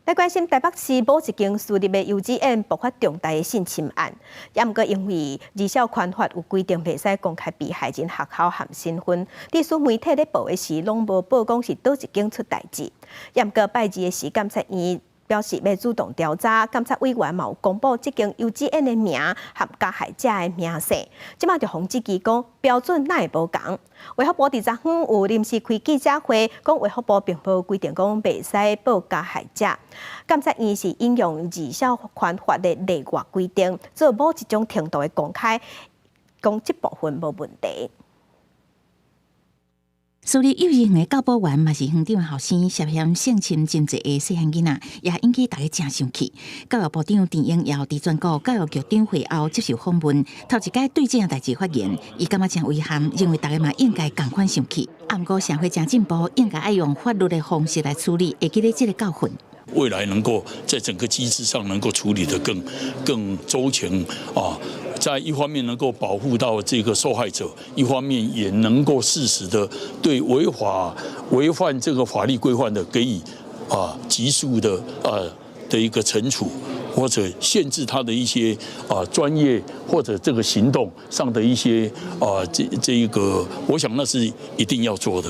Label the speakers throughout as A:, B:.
A: 來關心台北市某一間私立的幼稚園爆發重大的性侵案，也毋過因為兒少權法有規定袂使公開被害人學校和身份，致使媒體咧報的時攏無報講是佗一間出代誌。也毋過拜二的時，監察院表示欲主動調查，監察委員嘛有公布這間幼稚園的名和加害者的名姓。這馬就予人質疑講標準哪會無仝？衛福部佇昨昏有臨時開記者會，講衛福部並無規定講袂使報加害者。監察院是引用兒少權法的例外規定，做某一種程度的公開，講這部分無問題。
B: 私立幼兒園的教保員嘛是園長的後生，涉嫌性侵真濟个細漢囡仔，也引起大家誠生氣。教育部長陳英耀佇全國教育局長會後接受訪問，頭一擺對這件代誌發言，伊感覺誠遺憾，認為大家嘛應該仝款生氣。啊，毋過社會誠進步，應該愛用法律的方式來處理，會記得這个教訓。
C: 未來能夠在整個機制上能夠處理得更周全啊，在一方面能夠保護到這個受害者，一方面也能夠適時的對違法違反這個法律規範的給予急速的一個懲處，或者限制他的一些專業或者這個行動上的一些這一個，我想那是一定要做的。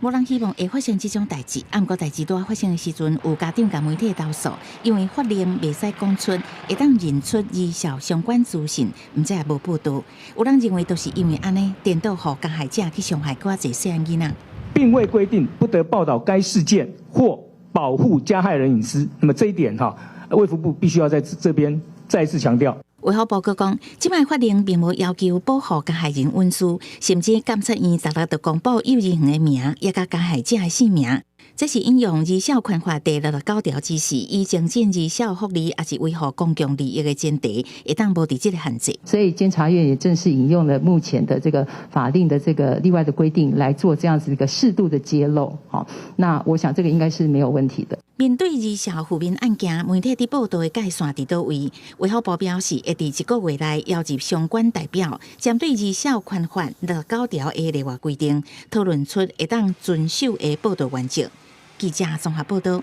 B: 無人希望會發生這種代誌，啊，毋過代誌拄發生的時陣，有家長共媒體投訴，因為法令袂使講出，會當認出兒少相關資訊，毋知也無報導。有人認為，都是因為按呢，顛倒予加害者去傷害閣較濟細漢囡仔。
D: 並未規定不得報導該事件或保護加害人隱私。那麼這一點哈，衛福部必須要在這邊再次強調。
B: 衛福部閣講，這擺法令並無要求保護加害人隱私，甚至監察院昨日就公布幼兒園的名，也佮加害者的姓名。這是引用兒少權法第69條指示，以增進兒少福利，抑是維護公共利益的前提，會當無佇這个限制。
E: 所以監察院也正式引用了目前的這個法令的這個例外的規定來做這樣子一個適度的揭露。好，那我想這個應該是沒有問題的。
B: 面對兒少負面案件，媒體佇報導的界線佇佗位？衛福部表示，會佇一個月內邀集相關代表，針對兒少權法69條的例外規定，討論出會當遵守的報導原則。記者綜合報導。